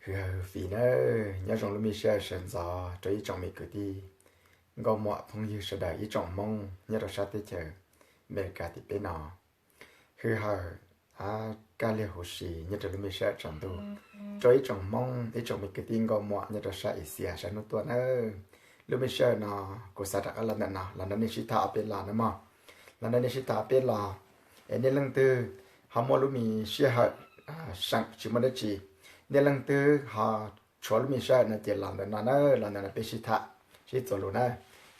Kwv Hawj Fim nawb, nyob zoo lub me sij hawm sawv ntxov rau ib tsoom me kwv tij nkauj muam phooj ywg sawv daws ib tsoom Hmoob nyob rau sab teb chaws Amelikas tim peb no. Hwj Hawj, a, kaj liag huv si nyob rau lub me sij hawm tsaus ntuj rau ib tsoom Hmoob ib tsoom me kwv tij nkauj muam nyob rau sab Axias sab hnub tuaj nawb. Lub me sij hawm no kuv xav rov qab los ntawm no los nrog nej sib tham ob peb lo nawb mog. Los nrog nej sib tham ob peb lo, es nej leej twg ho muaj lub me sij hawm seem tsis muaj dab tsi, nej leej twg ho tshuav lub me sij hawm no ces los ntawm no na, los ntawm no peb sib tham sib txuas lus na.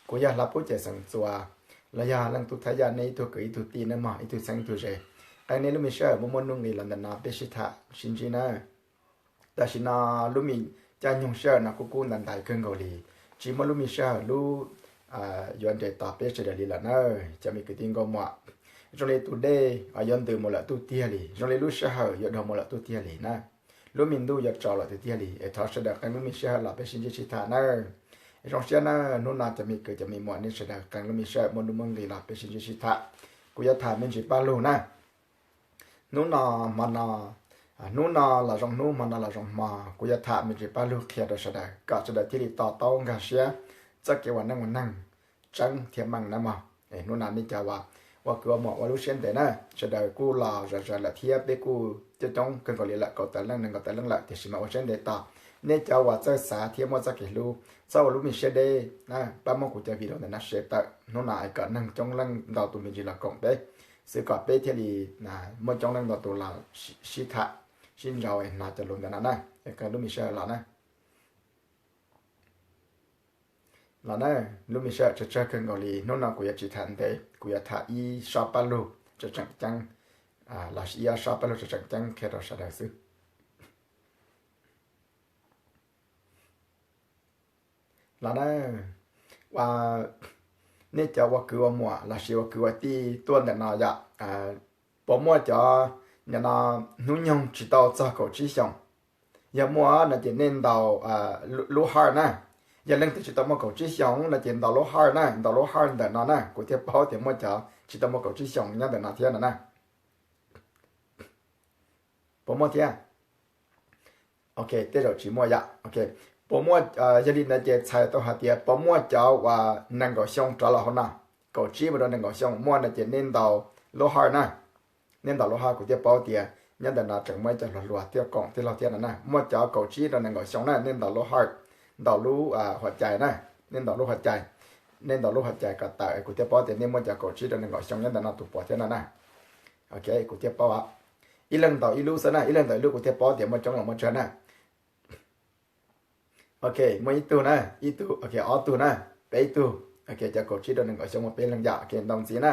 Kuv yog Hla Pub Cawm Xeem Txuas, los yog Leej Tub Thaj Yaj, nej ib tug kwv ib tug tij nawb mog, ib tug txheeb ib tug ze. Qee nej lub me sij hawm muaj muaj nuj nqis los ntawm no peb sib tham sib ntsib na. Tam sim no lub me caij nyoog sij hawm no kuj kub ntais ntais kawg nkaus li, tsis muaj lub me sij hawm lub yuav nres tos peb sawv daws li lawm na. Cov me kwv tij nkauj muam, zoo li tus dej yuav ntws mus lawm tuj tiag li, zoo li lub sij hawm yuav dhau mus lawm tuj tiag li na. Lub me ntuj yuav tsaus lawm tiag tiag li, es thov sawv daws qee lub me sij hawm los peb sib ntsib sib tham na. Zoo siab na, hnub no cov me kwv cov me muam nej sawv daws qee lub me sij hawm muaj nuj muaj nqis los peb sib ntsib sib tham. Kuv yuav tham me ntsis paj lug na. Hnub no, hmo no, hnub no los zoo hnub, hmo no los zoo hmo, kuv yuav tham me ntsis paj lug qhia rau sawv daws kom sawv daws thiaj li to taub nkag siab txoj kev ua neej ua neeg tseeb thiab meej na mog. Hnub no nej cov uas ua kwv ua muam ua lub siab ntev na, sawv daws kuj los zom zaws lawm thiab peb kuj coob coob kawg nkaus li lawm, kaum tawm leej nees nkaum tawm leej lawm, tiam sis mas ua siab ntev tos. Nej cov uas txawj xav thiab muaj txoj kev hlub, txhob ua lub me siab deb, pab muab kuv cov video ntawm no share tawm hnub no es kom neeg coob leej ntau tus me ntsis los koom peb, xwv kom peb thiaj li muaj coob leej ntau tus los sib tham sib ntsib es hno cov lus ntawm no na, es kawg lub me sij hawm los na. Los na, lub me sij hawm tsawg tsawg kawg nkaus li, hnub no kuv yuav tsis tham ntev, kuv yuav tham ib sob paj lug tseem tseem ceeb, los sis ib ob sob paj lug tseem tseem ceeb qhia rau sawv daws xwb. Los na, ua, nej cov ua kwv ua muam los sis ua kwv ua tij tuaj ntawm no yom, puas muaj cov nim no hnub nyoog tsis tau txog kaum tsib xyoos? Yog muaj no ces nej ntaus lub heart na. Yog leej twg tsis tau muaj kaum tsib xyoos no ces ntaus lub heart na, ntaus lub heart ntawm no na, kuv thiaj paub tias muaj cov tsis tau muaj kaum tsib xyoos nyob ntawm no thiab no na. Puas muaj thiab? Ok, tej zaum tsis muaj yom. Ok, puas muaj, yog li ntawd ces txhais tau hais tias puas muaj cov uas nees nkaum xyoo rov los hauv no, kaum tsib mus rau nees nkaum xyoo muaj no ces nej ntaus lub heart na. Nej ntaus lub heart kuv thiaj paub tias nyob ntawm no tseem muaj ib co hluas hluas thiab koom tij laug thiab no na. Muaj cov kaum tsib rau nees nkaum xyoo na, nej ntaus lub heart, ntaus lub huam cai na, nej ntaus lub huam cai, nej ntaus lub huam cai kom tawm kuv thiaj paub tias nej muaj cov kaum tsib rau nees nkaum xyoo nyob ntawm no tus puas thiab no na. Ok, kuv thiaj paub. Ib leeg ntaus ib lub xwb na, ib leeg ntaus ib lub kuv thiaj paub tias muaj coob los muaj tsawg na. Ok, muaj ib tug na, ib tug, ok, ob tug na, peb tug. Ok, cov kaum tsib rau nees nkaum xyoo muaj peb leeg yom, ok, ntau ntxiv na.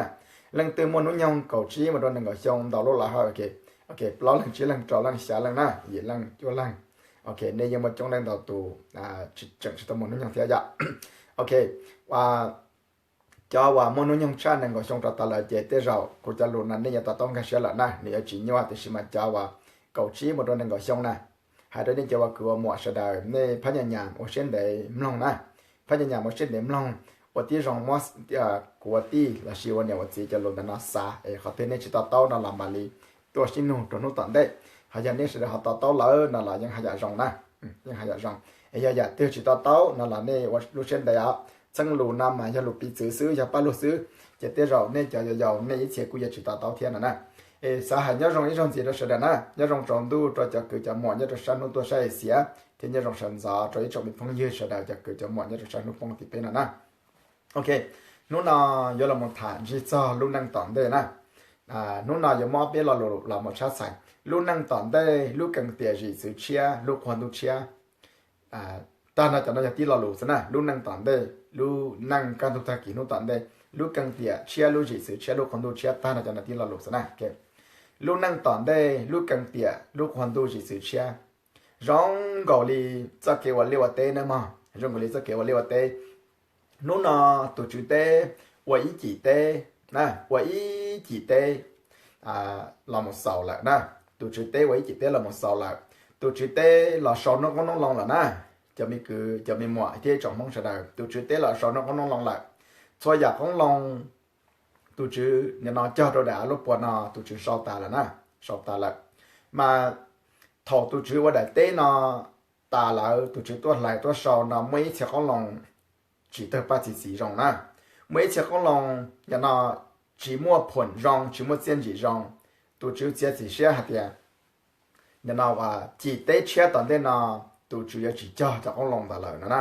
Leej twg muaj hnub nyoog kaum tsib mus rau nees nkaum xyoo ntaus lub lawv hawm, ok, ok, plaub leeg, tsib leeg, rau leej, xya leej na, yim leej, cuaj leeg. Ok, nej yeej muaj coob leej ntau tus tseem tsis tau muaj hnub nyoog thiab yom. Ok, cov uas muaj hnub nyoog tshaj nees nkaum xyoo rau tod lawm ces tej zaum kuv cov lus no nej yuav to taub nkag siab lawm na, nws yuav tsis nyuaj, tiam sis mas cov uas kaum tsib mus rau nees nkaum xyoo na, hais rau nej cov uas kwv uas muam sawv daws nej phab nyas nyas ua siab ntev mloog na, phab nyas nyas ua siab ntev mloog, ua tib zoo muab kuv ua tij los sis ua niam ua txiv cov lus ntawm no xav es qhov twg nej tsis to taub no los mam li tuaj sib nug rau hnub tom ntej. Ho yog nej sawv daws ho to taub lawm no los yeej haj yam zoo na, yeej haj yam zoo. Es yog yam twg tsis to taub no los nej ua lub siab ntev os, txheej lus no mas yog lus piv txwv xwb, yog paj lug xwb, ces tej zaum nej cov yau yau nej ib txhia kuj yuav tsis to taub thiab no na. Es xav hais nyob zoo ib zaug ntxiv rau sawv daws na, nyob zoo tsaus ntuj rau cov kwv cov muam nyob rau sab hnub tuaj sab Axias, thiab nyob zoo sawv ntxov rau ib tsoom me phooj ywg sawv daws cov kwv cov muam nyob rau sab hnub poob tim peb no na. Ok, hnub no yuav los mus tham ntsig txog lub neej tom ntej na. Hnub no yuav muab peb lo lus los mus tshab txhais lub neej tom ntej, lub kees tiam zim txwv tshiab, lub qhua ntuj tshiab. Tag no cov no yog tib lo lus xwb na, lub neej tom ntej, lub neej kaj ntug tag kis hnub tom ntej, lub kees tiam tshiab, lub zim txwv tshiab, lub qhua ntuj tshiab, tag no cov no tib lo lus xwb na. Lub neej tom ntej, lub kees tiam, lub qhua ntuj, zim txwv tshiab. Zoo nkaus li txoj kev ua liaj ua teb na mog, zoo nkaus li txoj kev ua liaj ua teb. Hnub no tus tswv teb ua ib cim teb, ua ib cim teb los mus xaus lawm na. Tus tswv teb ua ib cim teb los mus xaus lawm. Tus tswv teb los sau noob qoob noob loo lawm na. Cov me kwv cov me muam thiab ib tsoom Hmoob sawv daws, tus tswv teb los sau noob qoob noob loo lawm. Txhua yam qoob loo tus tswv nim no cog rau daim av lub puas no tus tswv sau tas lawm na, sau tas lawm. Mas thaum tus tswv ua daim teb no tas lawm, tus Tswv tuaj hlais tuaj sau no muaj ib txhia qoob loo tsis tawg paj txi txiv zoo na. Muaj ib txhia qoob loo, yog no, tsis muaj phuam zoo, tsis muaj txiaj ntsim zoo. Tus Tswv txiav txim siab hais tias, yog no, cim teb tshiab tom ntej no, tus Tswv yuav tsis cog cov qoob loo ntawd lawm no na.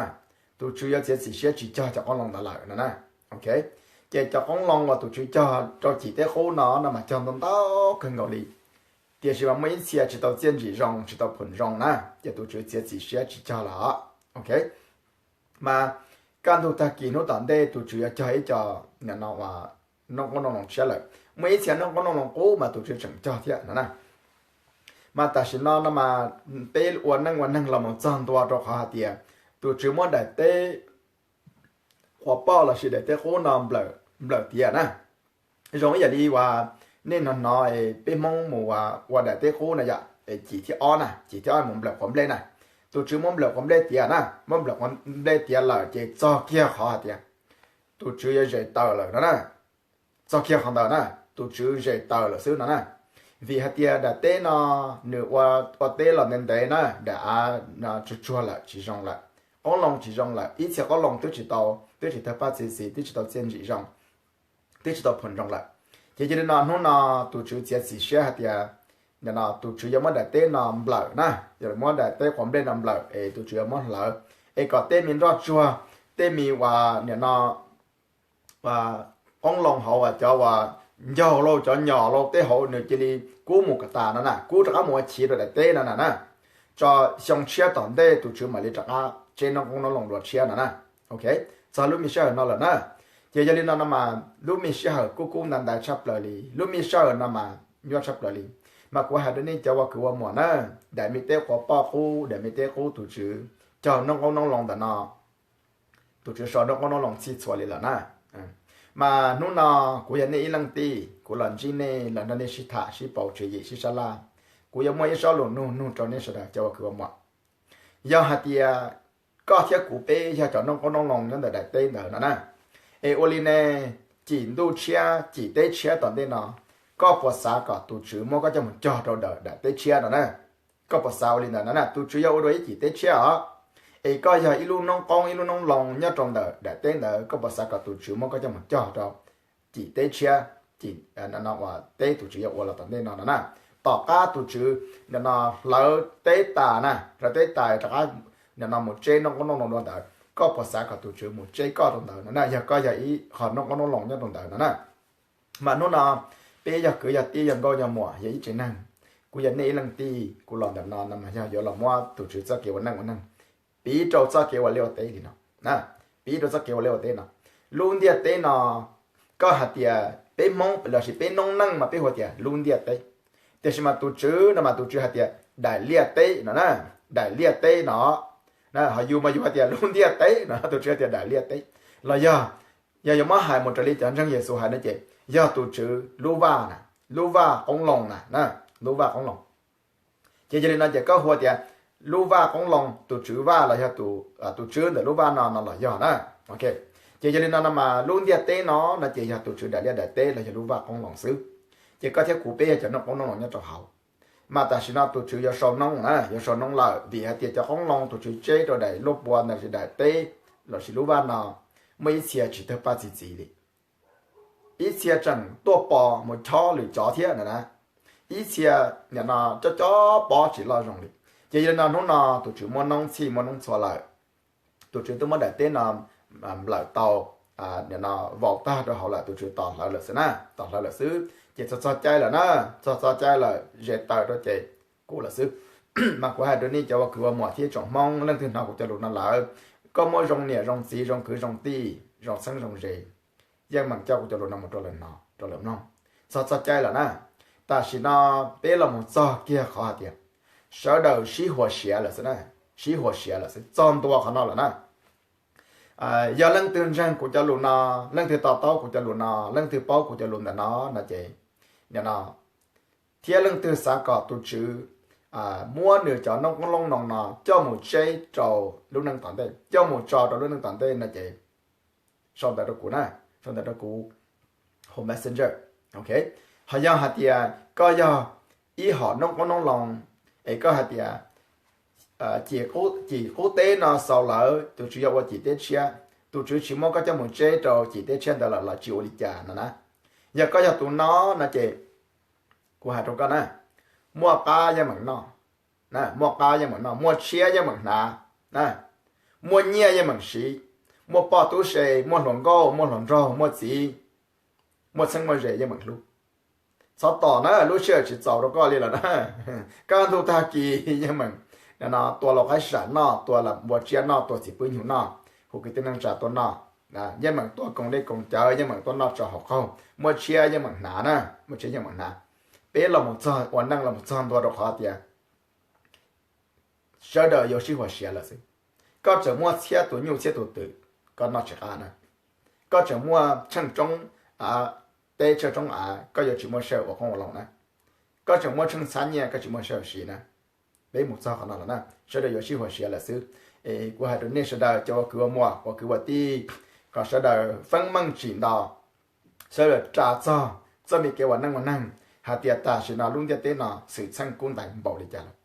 Tus Tswv yuav txiav txim siab tsis cog cov qoob loo ntawd lawm no na. Ok, ces cov qoob loo uas tus Tswv cog rau cim teb qub no no mas cog ntau ntau kawg nkaus li, tiam sis mas muaj ib txhia tsis tau txiaj ntsim zoo, tsis tau phuam zoo na, ces tus Tswv txiav txim siab tsis cog lawm. Ok, mas kaj ntug tag kis hnub tom ntej tus Tswv yuav cog ib co, yog no, noob qoob noob loo tshiab lawm. Muaj ib txhia noob qoob noob loo qub mas tus Tswv tseem cog thiab no na. Mas tam sim no no mas peb ua neej ua neeg los mus txog ntua rau qhov hais tias tus Tswv muab daim teb quas poj lossis daim teb qub no nplawm tiav na. Zoo ib yam li uas nej hnov hnov peb Hmoob mus ua daim teb qub no yom, cim thib ob na, cim thib ob mus nplawm quav nplej na. Tus Tswv muab nplawm quav nplej tiav na, muab nplawm quav nplej tiav lawm ces txog kiag qhov hais tias tus Tswv yuav zes taws lawm no na. Txog kiag qhov ntawd na, tus Tswv zes taws lawm xwb no na. Vim hais tias daim teb no nws ua teb los ntev ntev na, daim av tsuag tsuag lawm tsis zoo lawm, qoob loo tsis zoo lawm, ib txhia qoob loo twb tsis tau, twb tsis tawg paj txi txiv, twb tsis tau txiaj ntsim zoo, twb tsis tau phuam zoo lawm. Ces yog li no hnub no tus Tswv txiav txim siab hais tias, no tus Tswv yuav muab daim teb no nplawm na, yuav muab daim teb quav nplej no nplawm es tus Tswv yuav muab hlawv, es kom tej me nroj tsuag, tej me uas nim no qoob loo hauv uas cov uas ncaug lauj, cov nyom lauj, tej hauv nws cia li kub mus kom tas no na, kub rov qab mus ua chiv rau daim teb no na na. Tso xyoo tshiab tom ntej tus Tswv mam li rov qab tseb noob qoob noob loo dua tshiab no na. Ok, txog lub me sij hawm no lawm na. Ces yog li no no mas lub me sij hawm kuj kub ntav ntav tshaj plaws li, lub me sij hawm no mas nyuaj tshaj plaws li. Mas kuv hais rau nej cov ua kwv ua muam na, daim me teb quav poj qub, daim me teb qub tus Tswv cog noob qoob noob loo ntawm no, tus Tswv sau noob qoob noob loo txhij txhua li lawm na. Mas hnub no kuv yog nej ib leej tij, kuv los ntsib nej los nrog nej sib tham sib pauv tswv yim sib sab laj. Kuv yuav muaj ib sob lus nug nug rau nej sawv daws cov ua kwv ua muam. Yog hais tias koj thiab kuv peb yog cov noob qoob noob loo nyob ntawm daim teb ntawd no na, es ua li ne, cim ntuj tshiab cim teb tshiab tom ntej no, koj puas xav kom tus Tswv muab koj coj mus cog rau daim teb tshiab no na? Koj puas xav ua li ntawd no na? Tus Tswv yog ua dua ib cim teb tshiab os, es koj yog ib lub noob qoob ib lub noob loo nyob rau ntawm daim teb ntawd, koj puas xav kom tus Tswv muab koj coj mus cog rau cim teb tshiab, cim teb tus Tswv yog ua los tom ntej no no na? Tom qab tus Tswv nim no hlawv teb tas na, hlawv teb tas rov qab nim no mus tseb noob qoob noob loo dua ntawd, koj puas xav kom tus Tswv mus tseb koj rau ntawd no na, yog koj yog ib qho noob qoob noob loo nyob rau ntawd no na? Mas hnub no peb yog kwv yog tij yog nkauj yog muam yog ib tsev neeg, kuv yog nej ib leej tij, kuv los ntawm no no mas yog yuav los muab tus Tswv txoj kev ua neej ua neeg piv rau txoj kev ua liaj ua teb li no, piv rau txoj kev ua liaj ua teb no. Lub ntiaj teb no, koj hais tias peb Hmoob lossis peb noob neej mas peb hu tias lub ntiaj teb, tiam sis mas tus Tswv no mas tus Tswv hais tias daim liaj teb no na, daim liaj teb no. Ho yus mas yus hais tias lub ntiaj teb no, tus Tswv hais tias daim liaj teb. Los yog, yog yuav muab hais mus raws li cov ntseeg Yexus hais no ces yog tus Tswv lub vaj na, lub vaj qoob loo na, lub vaj qoob loo. Ces yog li no ces koj hu tias lub vaj qoob loo, tus Tswv vaj los yog tus Tswv ntawm lub vaj no no los yog na. Ces yog li no no mas lub ntiaj teb no no ces yog tus Tswv daim liaj daim teb los yog lub vaj qoob loo xwb. Ces koj thiab kuv peb yog cov noob qoob noob loo nyob rau hauv. Mas tam sim no tus Tswv yuav sau noob na, yuav sau noob lawm vim hais tias cov qoob loo tus Tswv tseb rau daim luaj pua ntawd lossis daim teb lossis lub vaj no, muaj ib txhia tsis tawg paj txi txiv li, ib txhia tseem tuaj pos mus chob lwm cov thiab na, ib txhia nim no cob cob pob tsis loj zoo li. Ces yog li no hnub no tus Tswv muab noob txhij muab noob txhua lawm, tus Tswv twb muab daim teb no nplawm tau, nim no vaus tag rau hauv lawm, tus Tswv tos hlawv lawm xwb na, tos hlawv lawm xwb. Ces txog txog caij lawm na, txog txog caij lawm zes taws rau ces kub lawm xwb. Mas kuv hais rau nej cov ua kwv ua muam thiab tsoom Hmoob leej twg hnov kuv cov lus no lawm, koj muaj zoo niam zoo txiv zoo kwv zoo tij zoo txheeb zoo ze, yeej meem coj kuv cov lus no mus rau lawv hnov rau lawv mloog. Txog txog caij lawm na, tam sim no peb los mus txog kiag qhov hais tias sawv daws sib huas siav lawm xwb na, sib huas siav lawm xwb, txog ntua qhov no lawm na. Yog leej twg ntseeg kuv cov lus no, leej twg to taub kuv cov lus no, leej twg paub kuv cov lus ntawm no no ces, nim no thiab leej twg xav kom tus Tswv muab nws cov noob qoob loo no coj mus tseb rau lub neej tom ntej, coj mus tso rau lub neej tom ntej no ces sau ntawv rau kuv na, sau ntawv rau kuv hauv Messenger. Ho yog hais tias koj yog ib hom noob qoob noob loo es koj hais tias cim qub teb no xaus lawm, tus Tswv yuav ua cim teb tshiab. Tus Tswv tsis muab koj coj mus tseb rau cim teb tshiab ntawd lawm los tsis ua li cas no na. Yog koj yog tus no no ces kuv hais rau koj na, muaj qab yeej meem noj, muaj qab yeej meem noj, muaj tshiab yeej meem hnav, muaj nyiaj yeej meem siv, muaj poj tub se, muaj hluas nkauj, muaj hluas nraug, muaj txiv, muaj txheeb muaj ze yeej meem hlub. Txhob tom na, lub sij hawm tsis txaus rau koj li lawm na. Kaj ntug tag kis yeej meem tua lau qaib sam noj, tua npua tsiab noj, tua txiv pwb nyuj noj, hu kwv tij neej tsa tuaj noj, yeej meem tua koom dej koom cawv, yeej meem tuaj noj tso hauv qaug, muaj tshiab yeej meem hnav na, muaj tshiab yeej meem hnav. Peb los mus txog ua neej los mus txog ntua rau qhov tias sawv daws yuav sib huas siav lawm xwb. Koj tseem muaj txhiab tus nyuj txhiab tus twm, koj noj tsis qab na. Koj tseem muaj tsheej tsoob teb tsheej tsoob av, koj yuav tsis muaj sij hawm ua qoob ua loo na. Koj tseem muaj tsheej txhab nyiaj, koj tsis muaj sij hawm siv na. Peb mus txog qhov no lawm na, sawv daws yuav sib huas siav lawm xwb. Es kuv hais rau nej sawv daws cov ua kwv ua muam, ua kwv ua tij, kom sawv daws feeb meej tsim ntau, sawv daws ras txog txoj me kev ua neej ua neeg hais tias tam sim no lub ntiaj teb no xwm txheej kub ntais npaum li cas lawm.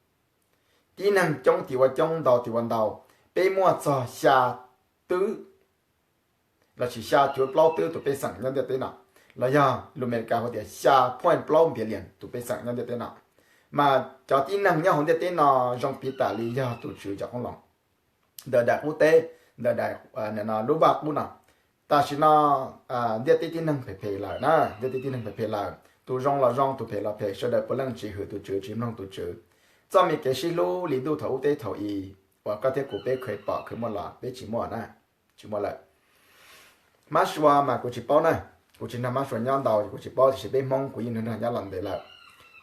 Tib neeg coob tim ua coob, ntau tim ua ntau, peb muaj txog xya twb lossis xya cuv plaub twb tus pej xeem nyob ntiaj teb no, los yog lus Amelikas hu tias xya point plaub billion tus pej xeem nyob ntiaj teb no. Mas cov tib neeg nyob hauv ntiaj teb no zoo piv tam li yog tus Tswv cov qoob loo ntawm daim qub teb, ntawm daim lub vaj qub no. Tam sim no ntiaj teb tib neeg phem phem lawm na, ntiaj teb tib neeg phem phem lawm, tus zoo los zoo, tus phem los phem, sawv daws puav leej tsis hwm tus Tswv, tsis mloog tus Tswv. Txoj me kev sib hlub li ntuj thaum ub teb thaum i uas koj thiab kuv peb kheev pom kheev muaj los peb tsis muaj na, tsis muaj lawm. Hmab sua mas kuv tsis paub na, kuv tsis nrog Hmab sua nyob ntau, kuv tsis paub, tiam sis peb Hmoob kuv yeej nrog nyob los ntev lawm.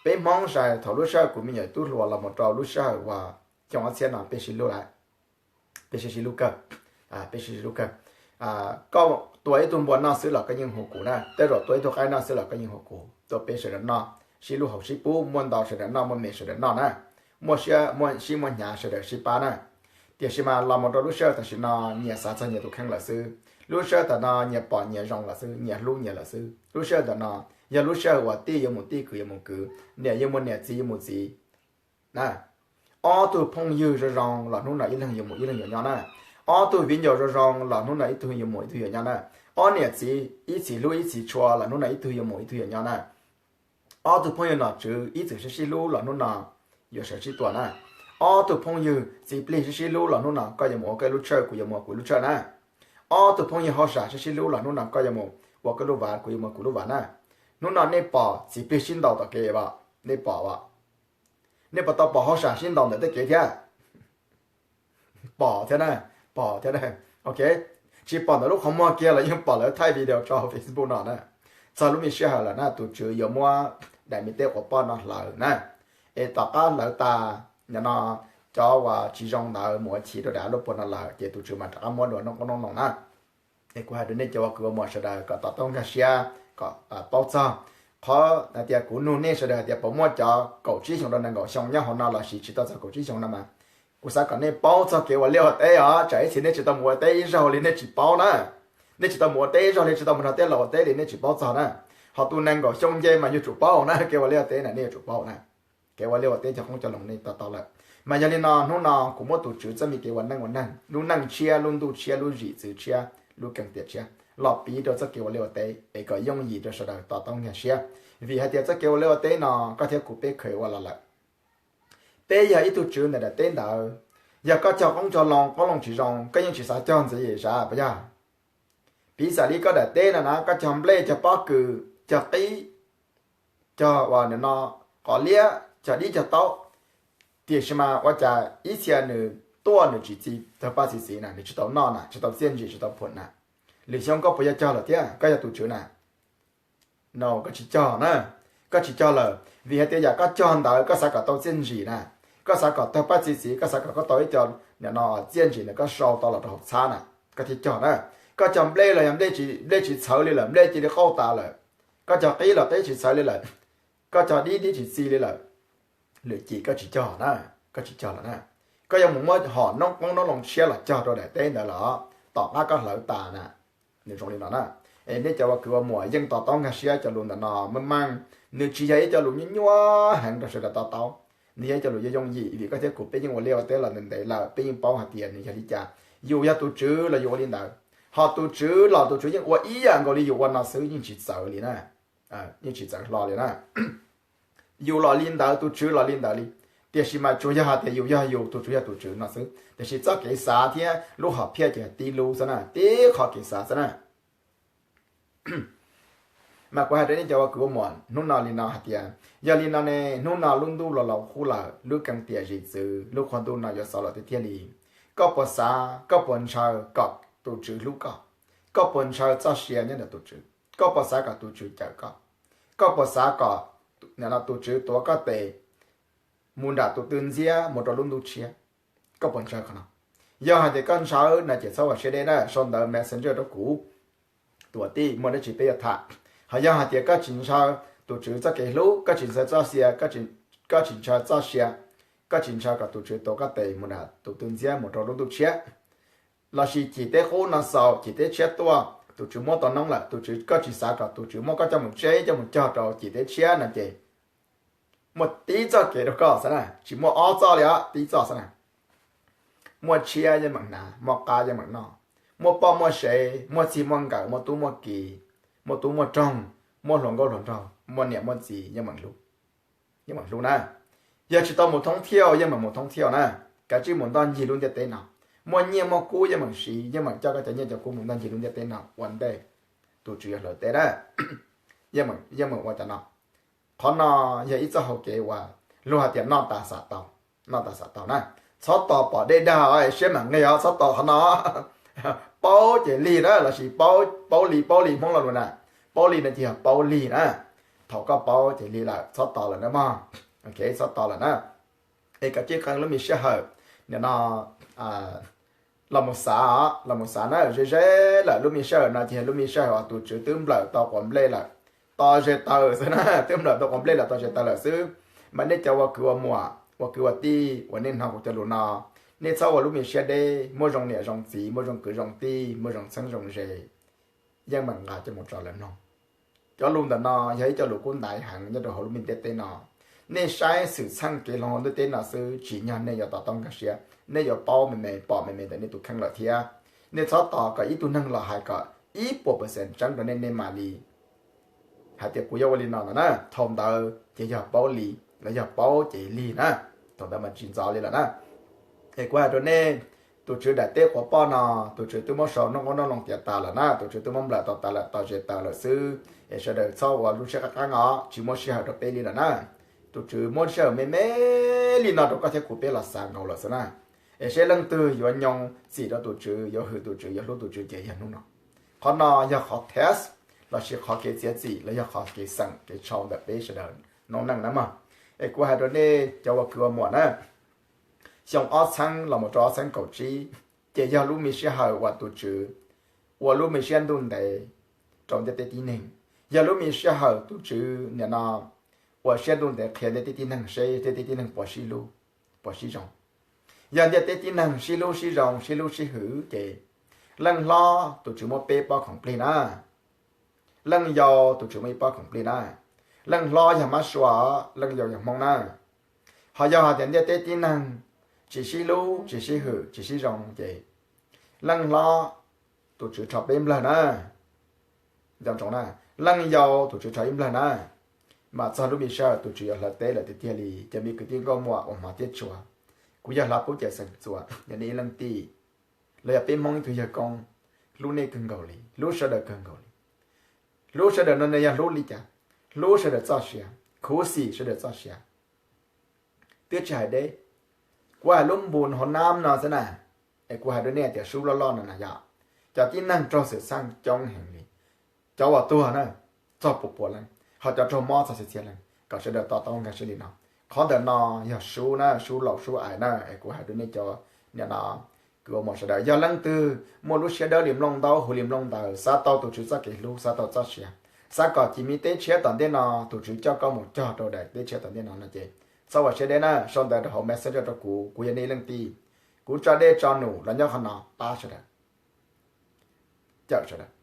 Peb Hmoob sai thaum lub sij hawm kuv me nyuam tub hluas los mus rau lub sij hawm uas xyoo ob txhiab no peb sib hlub lawm, peb sib sib hlub kawg, peb sib sib hlub kawg. Koj tua ib tug npua noj xwb los koj yeej hu kuv na, tej zaum tua ib tug qaib noj xwb los koj yeej hu kuv, tua peb sawv daws noj, sib hlub haus sib pub, muaj ntau sawv daws noj, muaj me sawv daws noj na, muaj sib muaj hnyav sawv daws sib pab na. Tiam sis mas los mus rau lub sij hawm tam sim no nyias xav txog nyias tus kheej lawm xwb. Lub sij hawm tam no nyias pom nyias zoo lawm xwb, nyias hlub nyias lawm xwb. Lub sij hawm tam no yog lub sij hawm uas tij yuav mus tij, kwv yuav mus kwv, niam yuav mus niam, txiv yuav mus txiv na. Ob tug phooj ywg zoo zoo los hnub no ib leeg yuav mus ib leeg yuav nyob na. Ob tug viv ncaus zoo zoo los hnub no ib tug yuav mus ib tug yuav nyob na. Ob niam txiv ib txhis hlub ib txhis tshua los hnub no ib tug yuav mus ib tug yuav nyob na. Ob tug phooj ywg nom tswv ib txwm sib sib hlub los hnub no yuav sawv sib tua na. Ob tug phooj ywg txiv plig sib sib hlub los hnub no koj yuav mus ua koj lub tshawj, kuv yuav mus ua kuv lub tshawj na. Ob tug phooj ywg hauj sam sib sib hlub los hnub no koj yuav mus ua koj lub vav, kuv yuav mus ua kuv lub vav na. Hnub no nej pom txiv plig sib ntaus tom kev as, nej pom as? Nej puas tau pom hauj sam sib ntaus ntawm tej kev thiab? Pom thiab na, pom thiab na. Ok, tsis pom ntawm lub qhov muag kiag los yeej pom lawv thaij video tso hauv Facebook no na. Txog lub me sij hawm lawm na, tus Tswv yuav muab daim me teb quav poj no hlawv na. Es tom qab hlawv tas, no cov uas tsis zoo ntawd mus ua chiv rau daim av lub puag no lawm ces tus Tswv mam rov qab muab dua noob qoob noob loo na. Es kuv hais rau nej cov ua kwv ua muam sawv daws kom to taub nkag siab, kom paub txog. Qhov hais tias kuv nug nej sawv daws hais tias puas muaj cov kaum tsib xyoo rau nees nkaum xyoo nyob hauv no lossis tsis tau txog kaum tsib xyoo no mas, kuv xav kom nej paub txog kev ua liaj ua teb os, tsam ib txhis nej tsis tau mus ua teb ib zaug li nej tsis paub na. Nej tsis tau mus ua teb ib zaug li, tsis tau mus nrog tej laus ua teb li nej tsis paub txog na. Ho tus nees nkaum xyoo nce mas yuav tsum paub na, kev ua liaj ua teb na nej yuav tsum paub na. Kev ua liaj ua teb cog qoob cog loo nej to taub lawm. Mas yog li no hnub no kuv muab tus Tswv txoj me kev ua neej ua neeg, lub neej tshiab, lub ntuj tshiab, lub zim txwv tshiab, lub keeb tiam tshiab los piv rau txoj kev ua liaj ua teb es kom yooj yim rau sawv daws to taub nkag siab. Vim hais tias txoj kev ua liaj ua teb no koj thiab kuv peb kheev ua los lawm. Peb yog ib tug tswv ntawm daim teb ntawd. Yog koj cog qoob cog loo, qoob loo tsis zoo, koj yeej tsis xav cog ntxiv sav puas yog? Piv xam li koj daim teb no na, koj cog nplej, cog pob kws, cog qib, cog ua no qos liab, cog dib cog taub, tiam sis mas ua cas ib txhia nws tuaj nws tsis txi tawg paj txi txiv na, nws tsis tau noj na, tsis tau txiaj ntsim, tsis tau phum na, lwm xyoo koj puas yuav cog lawm thiab? Koj yog tus tswv na. No koj tsis cog na, koj tsis cog lawm vim hais tias yam koj cog ntawd koj xav kom tau txiaj ntsim na, koj xav kom tawg paj txi txiv, koj xav kom koj tau ib co no txiaj ntsim ntawd koj sau tau los rau hauv txhab na, koj thiaj cog na. Koj cog nplej los yog nplej tsis txhawv li lawm, nplej cia li qauj tas lawm. Koj cog qib los qib tsis txhawv li lawm, koj cog dib dib tsis txi li lawm, lwm cim koj tsis cog na, koj tsis cog lawm na. Koj yuav mus muab hom noob qoob noob loo tshiab los cog rau daim teb ntawd los tom qab koj hlawv tas na, nws zoo li no na. Es nej cov ua kwv ua muam yeej to taub nkag siab cov lus ntawm no meej meej, nws tsis yog ib co lus nyuaj nyuaj heev rau sawv daws to taub. Nws yog ib co lus yooj yim vim koj thiab kuv peb yeej ua liaj ua teb los ntev ntev lawm, peb yeej paub hais tias nws yog li cas. Yus yog tus Tswv los yus ua li ntawd, ho tus Tswv los tus Tswv yeej ua ib yam nkaus li yus ua no xwb, yeej tsis txawv li na, yeej tsis txawv hlo li na. Yus los li ntawd, tus Tswv los li ntawd li, tiam sis mas tsuas yog hais tias yus yog yus, tus Tswv yog tus Tswv no xwb, tiam sis txoj kev xav thiab lub hom phiaj ces tib lub xwb na, tib qho kev xav xwb na. Mas kuv hais rau nej cov ua kwv ua muam hnub no li no hais tias, yog li no ne, hnub no lub ntuj los laus qub lawm, lub keeb tiam zim txwv, lub qhua ntuj no yuav xaus lawm tiag tiag li. Koj puas xav, koj puas ntshaw kom tus Tswv hlub koj? Koj puas ntshaw txoj sia nyob ntawm tus Tswv? Koj puas xav kom tus Tswv cawm koj? Koj puas xav kom tus Tswv tuav koj tes mus nram tus tw ntxiab mus rau lub ntuj tshiab? Koj puas ntshaw qhov no? Yog hais tias koj ntshaw no ces txhob ua siab deb na, sau ntawv Messenger rau kuv, tuam tij, muaj dab tsi peb yuav tham. Ho yog hais tias koj tsis ntshaw tus Tswv txoj kev hlub, koj tsis ntshaw txoj sia, koj tsis ntshaw txoj sia, koj tsis ntshaw kom tus Tswv tuav koj tes mus nram tus tw ntxiab mus rau lub ntuj tshiab, lossis cim teb qub no xaus, cim teb tshiab tuaj, tus Tswv muab tau noob lawm, tus Tswv, koj tsis xav kom tus Tswv muab koj coj mus tseb coj mus cog rau cim teb tshiab no ces muaj tib txoj kev rau koj xwb na, tsis muaj ob txoj li os, tib txoj xwb na. Muaj tshiab yeej meem hnav, muaj qab yeej meem noj, muaj poj muaj sev, muaj txij muaj nkawm, muaj tub muaj ki, muaj tub muaj roog, muaj hluas nkauj hluas nraug, muaj niam muaj txiv yeej meem hlub, yeej meem hlub na. Yog tsis tau mus thoob thiauj yeej meem mus thoob thiauj na. Kav tsij mus ntoj ncig lub ntiaj teb no, muaj nyiaj muaj kub yeej meem siv, yeej meem coj koj cov nyiaj cov kub mus ntoj ncig lub ntiaj teb no ua ntej tus Tswv yuav hlawv teb na. Yeej meem ua cov no. Qhov no yog ib txoj hau kev uas luag hais tias noj tas xav tau, noj tas xav tau na. Txhob tos pom dej dag siab mam nqig os, txhob tos qhov no. Paub ces lig na, lossis paub, paub li, paub li Hmoob lo lus na. Paub li no ces yog paub lig na. Thaum koj paub ces lig lawm, txhob tos lawm na mog. Txhob tos lawm na. Es kav tsij qee lub me sij hawm nim no los mus xav, los mus xav na, ze ze lawm. Lub me sij hawm no ces yog lub me sij hawm uas tus Tswv twb nplawm tau quav nplej lawm, tos ze taws xwb na, twb nplawm tau quav nplej lawm, tos ze taws lawm xwb. Mas nej cov ua kwv ua muam, ua kwv ua tij uas nej hnov kuv cov lus no, nej txhob ua lub me siab deb, muaj zoo niam zoo txiv, muaj zoo kwv zoo tij, muaj zoo txheeb zoo ze, yeej meem nqa coj mus tso lawv mloog. Cov lus ntawm no yog ib co lus kub ntaiv heev nyob rau hauv lub me ntiaj teb no. Nej saib xwm txheej kev hloov hauv ntiaj teb no xwb, tsim nyog nej yuav to taub nkag siab, nej yuav paub me me, pom me me ntawm nej tus kheej lawm thiab. Nej txhob tos kom ib tug neeg los hais kom ib puas percent tseeb rau nej, nej mam li hais tias kuv yuav ua li no no na. Thaum ntawd ces yog paub li, los yog paub ces lig na. Thaum ntawd mas tsis ntxov li lawm na. Es kuv hais rau nej, tus Tswv daim teb quav poj no, tus Tswv twb muab sau noj qoob noj loo tiav tas lawm na, tus Tswv twb muab nplawm tau tas lawm, tos ze taws lawm xwb. Es sawv daws txhob ua lub siab qab qab os, tsis muaj sij hawm rau peb li lawm na. Tus Tswv muab sij hawm me me li no rau koj thiab kuv peb los xav nkaus lawm xwb na. Es seb leej twg yuav nyoo txim rau tus Tswv, yuav hwm tus Tswv, yuav hlub tus Tswv ces yog hnub no. Qhov no yog qhov test lossis qhov kev txiav txim los yog qhov kev xeem kev tshau ntawm peb sawv daws noob neej na mog. Es kuv hais rau nej cov ua kwv ua muam na, xyoo ob txheeb los mus rau ob txheeb kaum tsib, ces yog lub me sij hawm uas tus Tswv ua lub me siab ntuj ntev rau ntiaj teb tib neeg. Yog lub me sij hawm tus Tswv nim no ua siab ntuj ntev qhia ntiaj teb tib neeg seb ntiaj teb tib neeg puas sib hlub, puas sib zoo. Yog ntiaj teb tib neeg sib hlub sib zoo, sib hlub sib hwm ces leej hlob tus Tswv muab peb pob khoom plig na. Leej yau tus Tswv muab ib pob khoom plig na. Leej hlob yog Mab Sua, leej yau yog Hmoob na. Ho yog hais tias ntiaj teb tib neeg tsis sib hlub, tsis sib hwm, tsis sib zoo ces leej hlob tus Tswv rho peb nplawg na. Nco ntsoov na, leej yau tus Tswv rho ib nplawg na. Mas txog lub me sij hawm tus Tswv yuav hlawv teb lawm tiag tiag li. Cov me kwv tij nkauj muam uas hmov thiab tshua, kuv yog Hla Pub Cawm Xeem Txuas, yog nej ib leej tij, los yog peb Hmoob ib tug yawg koob, hlub nej kawg nkaus li, hlub sawv daws kawg nkaus li. Hlub sawv daws no yog hlub li cas? Hlub sawv daws txoj sia, khuv xim sawv daws txoj sia, twb tsis hais deb. Kuv hais lub npu hauv nab no xwb na, es kuv hais rau nej tias sub loj loj no na yom, cov tib neeg raug xwm txheej coob heev li. Cov uas tuag na, txog pua pua leej, ho cov raug mob txog txhiab txhiab leej, kom sawv daws to taub nkag siab li no. Qhov ntawm no yog sub na, sub laus sub ais na, es kuv hais rau nej cov nim no kwv ua muam sawv daws, yog leej twg muaj lub siab dawb li nplooj ntaub, huv li nplooj ntawv, xav tau tus Tswv txoj kev hlub, xav tau txoj sia, xav kom cim me teb tshiab tom ntej no tus Tswv coj koj mus cog rau daim teb tshiab tom ntej no no ces txhob ua siab deb na, sau ntawv rau hauv Messenger rau kuv, kuv yog nej leej tij. Kuv tso dej tso num los nyob qhov no pab sawv daws, cawm sawv daws.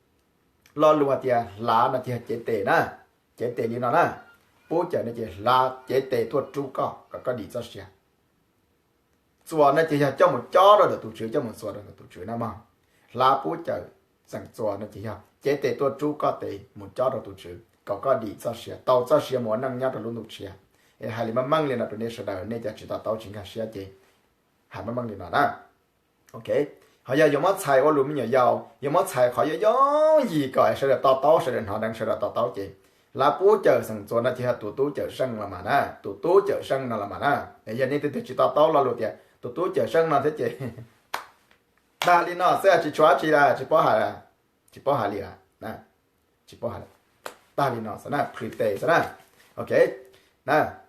Lo lus hais tias hlav no ces yog cev tes na, cev tes li no na. pub cawm no ces hla cev tes tuaj rub koj kom koj dim txoj sia. Txuas no ces yog coj mus cob rau ntawm tus Tswv, coj mus txuas rau ntawm tus Tswv na mog. Hla pub cawm, xeem txuas no ces yog cev tes tuaj rub koj tes mus cob rau tus Tswv kom koj dim txoj sia, tau txoj sia mus ua neej nyob rau lub ntuj tshiab. Es hais li meej meej li no rau nej sawv daws, nej cov tsis to taub tsis nkag siab ces hais meej meej li no na. Ok, ho yog yuav muab txhais ua lus me nyuam yaus, yuav muab txhais qhov yooj yooj yim kom sawv daws to taub, sawv daws hnov deev, sawv daws to taub ces hla pub cawm xeem txuas no ces yog tus tub cawm seej los mas na, tus tub cawm seej no los mas na. Yog nej leej twg tsis to taub lo lus tias tus tub cawm seej no thiab ces tag li no xwb, tsis tshuav dab tsi lawm, tsis paub hais, tsis paub hais li lawm, tsis paub hais, tag li no xwb na, plhis tes xwb na. Ok,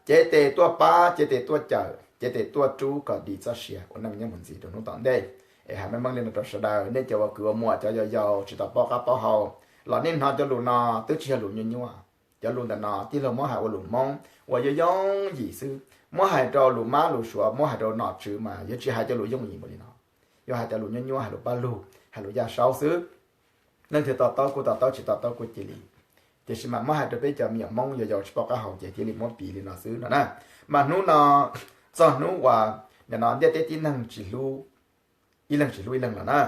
cev tes tuaj pab, cev tes tuaj cawm, cev tes tuaj rub kom dim txoj sia ua neej nyob mus ntxiv rau hnub tom ntej. Es hais meej meej li no rau sawv daws, nej cov uas kwv ua muam, cov yaus yaus tsis tau paub qab paub hau los nej hnov cov lus no twb tsis yog lus nyuaj nyuaj. Cov lus ntawm no tij laug muab hais ua lus Hmoob uas yooj yooj yim xwb, muab hais rau lus mab lus suav, muab hais rau nom tswv mas yuav tsis hais cov lus yooj yim npaum li no. Yuav hais cov lus nyuaj nyuaj, hais lus paj lug, hais lus yaj saub xwb. Leej twg to taub kuj to taub, tsis to taub kuj cia li. Tiam sis mas muab hais rau peb cov me nyuam Hmoob yaus yaus tsis paub qab hau ces cia li muab piv li no xwb no na. Mas hnub no, txog hnub uas nim no ntiaj teb tib neeg tsis hlub ib leeg tsis hlub ib leeg lawm na,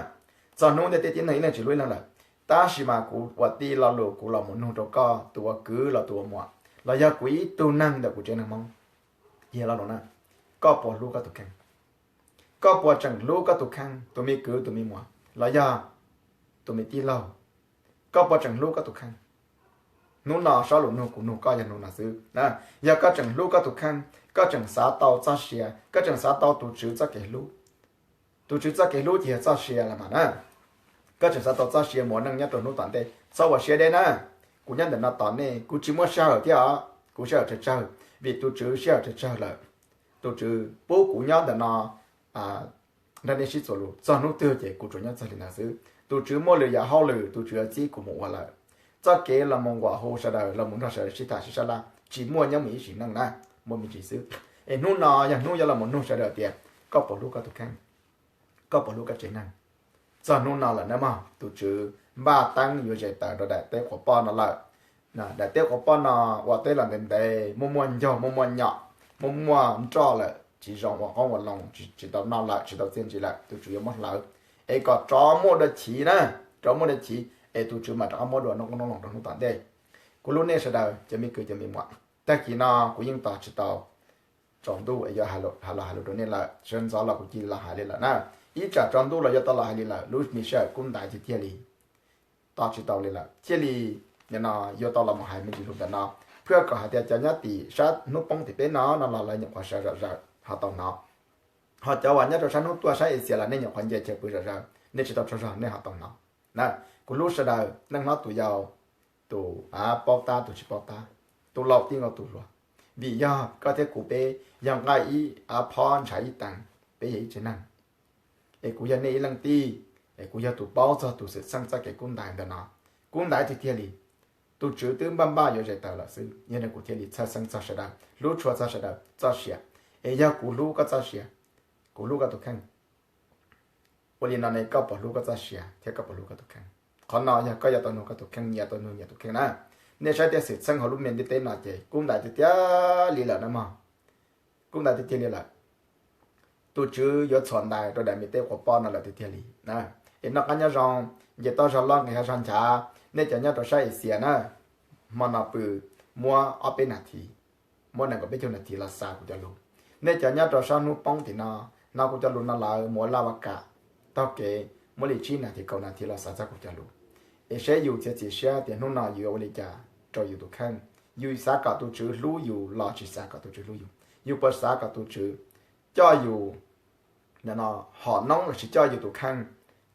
txog hnub ntiaj teb tib neeg ib leeg tsis hlub ib leeg lawm, tab sis mas kuv ua tij lo lus kuv los mus nug rau koj tus ua kwv los tus ua muam, los yog kuv ib tug neeg ntawm kuv tsev neeg Hmoob, yog lo lus na, koj puas hlub koj tus kheej? Koj puas tseem hlub koj tus kheej, tus me kwv tus me muam los yog tus me tij laug? Koj puas tseem hlub koj tus kheej? Hnub no sob lus nug kuv nug koj yog nug no xwb. Yog koj tseem hlub koj tus kheej, koj tseem xav tau txoj sia, koj tseem xav tau tus Tswv txoj kev hlub, tus Tswv txoj kev hlub ces yog txoj sia los mas na. Koj tseem xav tau txoj sia mus ua neej nyob rau hnub tom ntej, txhob ua siab deb na. Kuv nyob ntawm no tos nej, kuv tsis muaj sij hawm thiab os, kuv sij hawm tsawg tsawg, vim tus Tswv sij hawm tsawg tsawg lawm. Tus Tswv pub kuv nyob ntawm no nrog nej sib txuas lus, txog hnub twg ces kuv tsuas nyob txog li ntawd xwb. Tus Tswv muaj lwm yam hauj lwm tus Tswv yuav txib kuv mus ua lawm. Txoj kev los mus nquam hu sawv daws, los mus nrog sawv daws sib tham sib sab laj tsis muaj nyob mus ib sim neej na, muaj me ntsis xwb. Es hnub no yog hnub yuav los mus nug sawv daws tias koj puas hlub koj tus kheej, koj puas hlub koj tsev neeg? Txog hnub no lawm na mog, tus Tswv npaj teeb yuav zes taws rau daim teb quas poj no lawm. Daim teb quas poj no ua teb los ntev ntev, muaj muaj ncauj, muaj muaj nyom, muaj muaj nroj lawm, tsis zoo ua qoob ua loo, tsis tau noj lawm, tsis tau txiaj ntsig lawm, tus Tswv yuav muab hlawv. Es kom rov muaj dua chiv na, rov muaj dua chiv es tus Tswv mam rov qab muab dua noob qoob noob loo rau hnub tom ntej. Kuv hlub nej sawv daws cov me kwv cov me muam, tag kis no kuv yeej tos tsis tau tsaus ntuj es yuav los hais lus rau nej lawm. Sawv ntxov los kuv cia li los hais li lawm na. Ib tsam tsaus ntuj los yuav tau los hais li lawm, lub me sij hawm kub ntaiv tiag tiag li, tos tsis tau li lawm, thiaj li nim no yuav tau los mus hais me ntsis lus ntawm no, thiaj kom hais tias cov nyob tim sab hnub poob tim peb no no los lawv nyuam qhuav sawv zom zaws ho tau hnov, ho cov uas nyob rau sab hnub tuaj sab Axias los nej nyuam qhuav nce chaw pw zom zaws, nej tsis tau tsaug zog nej ho tau hnov na. Kuv hlub sawv daws, neej hlob tus yau, tus paub tab tus tsis paub tab, tus laus tij nkaus tus hluas, vim yog koj thiab kuv peb yog nqaij ib phob ntshav ib teev, peb yog ib tsev neeg. Es kuv yog nej ib leej tij, es kuv yog tus paub txog tus xwm txheej txoj kev kub ntaiv ntawm no, kub ntaiv tiag tiag li. Tus Tswv twb npaj npaj yuav zes taws lawm xwb, yog li kuv thiaj li txhawj xeeb txog sawv daws, hlub tshua txog sawv daws txoj sia. Es yog kuv hlub koj txoj sia, kuv hlub koj tus kheej, ua li no ne koj puas hlub koj txoj sia thiab koj puas hlub koj tus kheej? Qhov no yog koj yuav tau nug koj tus kheej, nyias tau nug nyias tus kheej na. Nej saib tias xwm txheej hauv lub me ntiaj teb no ces kub ntaiv tiag tiag li lawm na mog, kub ntaiv tiag tiag li lawm. Tus Tswv yuav txhuam ntais rau daim me teb quas poj no lawm tiag tiag li na. Es noj qab nyob zoo, nce toj zog loj nqis hav zog nchav, nej cov nyob rau sab Axias na, hmo no pw muab ob peb nas this, muab nees nkaum peb caug nas this los xav kuv cov lus. Nej cov nyob rau sab hnub poob tim no, hnov kuv cov lus no lawm mus ua laj ua kam, taug kev muab li tsib nas this kaum nas this los xav txog kuv cov lus. Es saib yus txiav txim siab tias hnub no yus yuav ua li cas rau yus tus kheej. Yus xav kom tus Tswv hlub yus los tsis xav kom tus Tswv hlub yus? Yus puas xav kom tus Tswv coj yus hom noob lossis coj yus tus kheej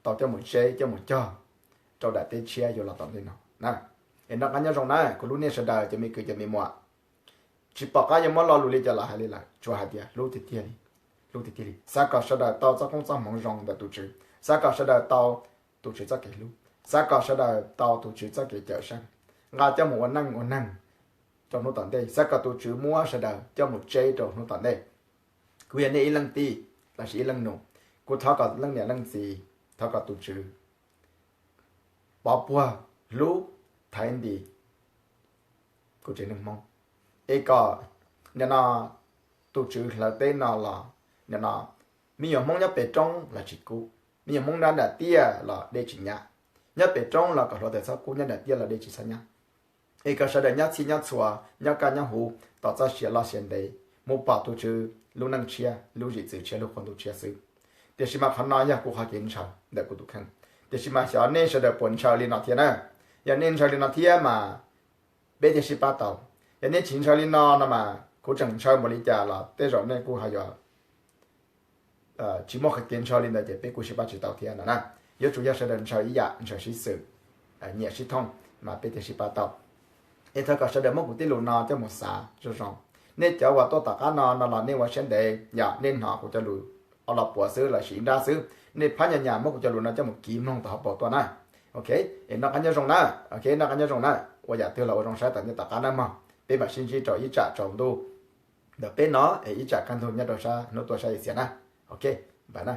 tau coj mus tseb coj mus cog rau daim teb tshiab yuav los tom ntej no na? Es noj qab nyob zoo na, kuv hlub nej sawv daws cov me kwv cov me muam. Tsis pom qab yuav muab lo lus li cas los hais li lawm, tsuas hais tias hlub tiag tiag li, hlub tiag tiag li. Xav kom sawv daws tau txoj koob txoj hmoov zoo ntawm tus Tswv, xav kom sawv daws tau tus Tswv txoj kev hlub, xav kom sawv daws tau tus Tswv txoj kev cawm seej, nqa coj mus ua neej ua neeg rau hnub tom ntej, xav kom tus Tswv muab sawv daws coj mus tseb rau hnub tom ntej. Kuv yog nej ib leej tij lossis ib leej nus, kuv thov kom leej niam leej txiv, thov kom tus Tswv pov puag, hlub, thaiv ntis kuv tsev neeg Hmoob. Es kom nim no tus tswv hlawv teb no los nim no me nyuam Hmoob nyob pem roob los tsis kub, me nyuam Hmoob nyob nram tiaj los dej tsis nyab. Nyob pem roob los kom hluav taws txhob kub, nyob nram tiaj los dej tsis txhob nyab. Es kom sawv daws nyob txhij nyob txhua, nyob kaj nyob huv, tos txoj sia loj sia ntev mus pom tus tswv lub neej tshiab, lub zim txwv tshiab, lub qhuab ntuj tshiab xwb. Tiam sis mas qhov no yog kuv qhov kev ntshaw ntawm kuv tus kheej. Tiam sis mas xyov nej sawv daws puas ntshaw li no thiab na. Yog nej ntshaw li no thiab mas peb thiaj sib pab tau. Yog nej tsis ntshaw li no no mas kuv tseem ntshaw npaum li cas los tej zaum nej kuj ho yuav tsis muaj qhov kev ntshaw li ntawd ces peb kuj sib pab tsis tau thiab no na. Yuav tsum yog sawv daws ntshaw ib yam, ntshaw sib xws, nyiam sib thooj mas peb thiaj sib pab tau. Es thov kom sawv daws muab kuv tej lus no coj mus xav zoo zoo. Nej cov uas tuaj tom qab no no los nej ua siab ntev yom, nej hnov kuv cov lus los puav xwb los sis ib nrab xwb, nej phab nyas nyas muab kuv cov lus no coj mus kiv mloog tom hauv paus tuaj na. Ok, es noj qab nyob zoo na. Ok, noj qab nyob zoo na. Ua yam twg los ua zoo saib tom ntej tom qab na mog. Peb mam sib ntsib rau ib tsam tsaus ntuj ntawm peb no es ib tsam kaj ntug nyob rau sab hnub tuaj sab Asia na. Ok, bye na.